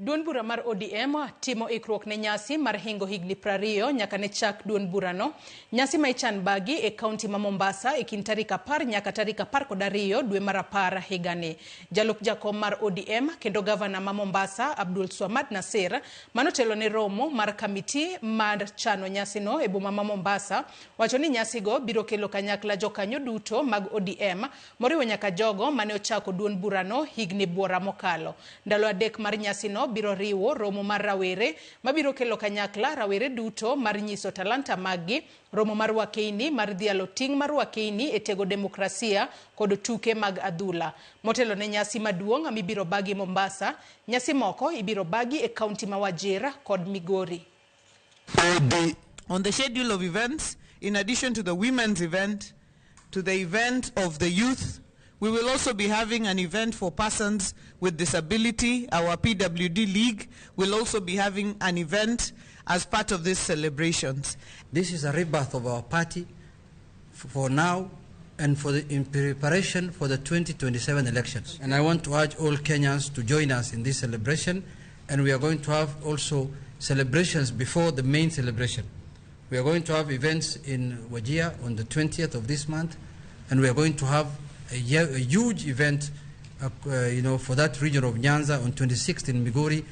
Duond bura mar ODM timo ikruok ne nyasi mar hingo higni 20 nyaka ne chak duond burano. Nyasi ma ichan bagi e kaunti ma Mombasa e kind tarik 10 nyaka tarik 12 dwe mar 10 higani. Jalup jakom mar ODM kendo gavana ma Mombasa Abdul Swamad Nasir manotelo ne romo mar kamiti mar chano nyasino e boma ma Mombasa wacho ni nyasigo biro kelo kanyakla jokanyo duto mag ODM moriwo nyaka jogo mane ochako duond burano higni buora mokalo. Ndalo 3 mar nyasino biro riwo romo mar rawere mabiro kelo kanyakla rawere duto mar nyiso talanta maggi, romo mar wakeini mar dhialo ting' mar wakeini e tego demokrasia kod tuke mag adhula. Motelo ne nyasi maduong' mibiro bagi Mombasa, nyasi moko ibiro bagi e kaunti ma Wajir kod Migori. On the schedule of events, in addition to the women's event, to the event of the youth, we will also be having an event for persons with disability. Our PWD League will also be having an event as part of these celebrations. This is a rebirth of our party for now and in preparation for the 2027 elections. And I want to urge all Kenyans to join us in this celebration. And we are going to have also celebrations before the main celebration. We are going to have events in Wajir on the 20th of this month, and we are going to have a huge event, for that region of Nyanza on 26th in Migori.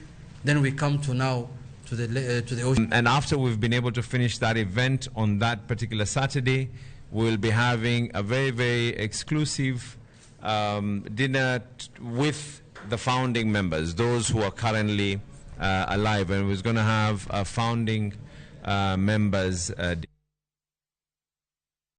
Then we come to now to the ocean. And after we've been able to finish that event on that particular Saturday, we'll be having a very, very exclusive dinner with the founding members, those who are currently alive, and we're going to have a founding members.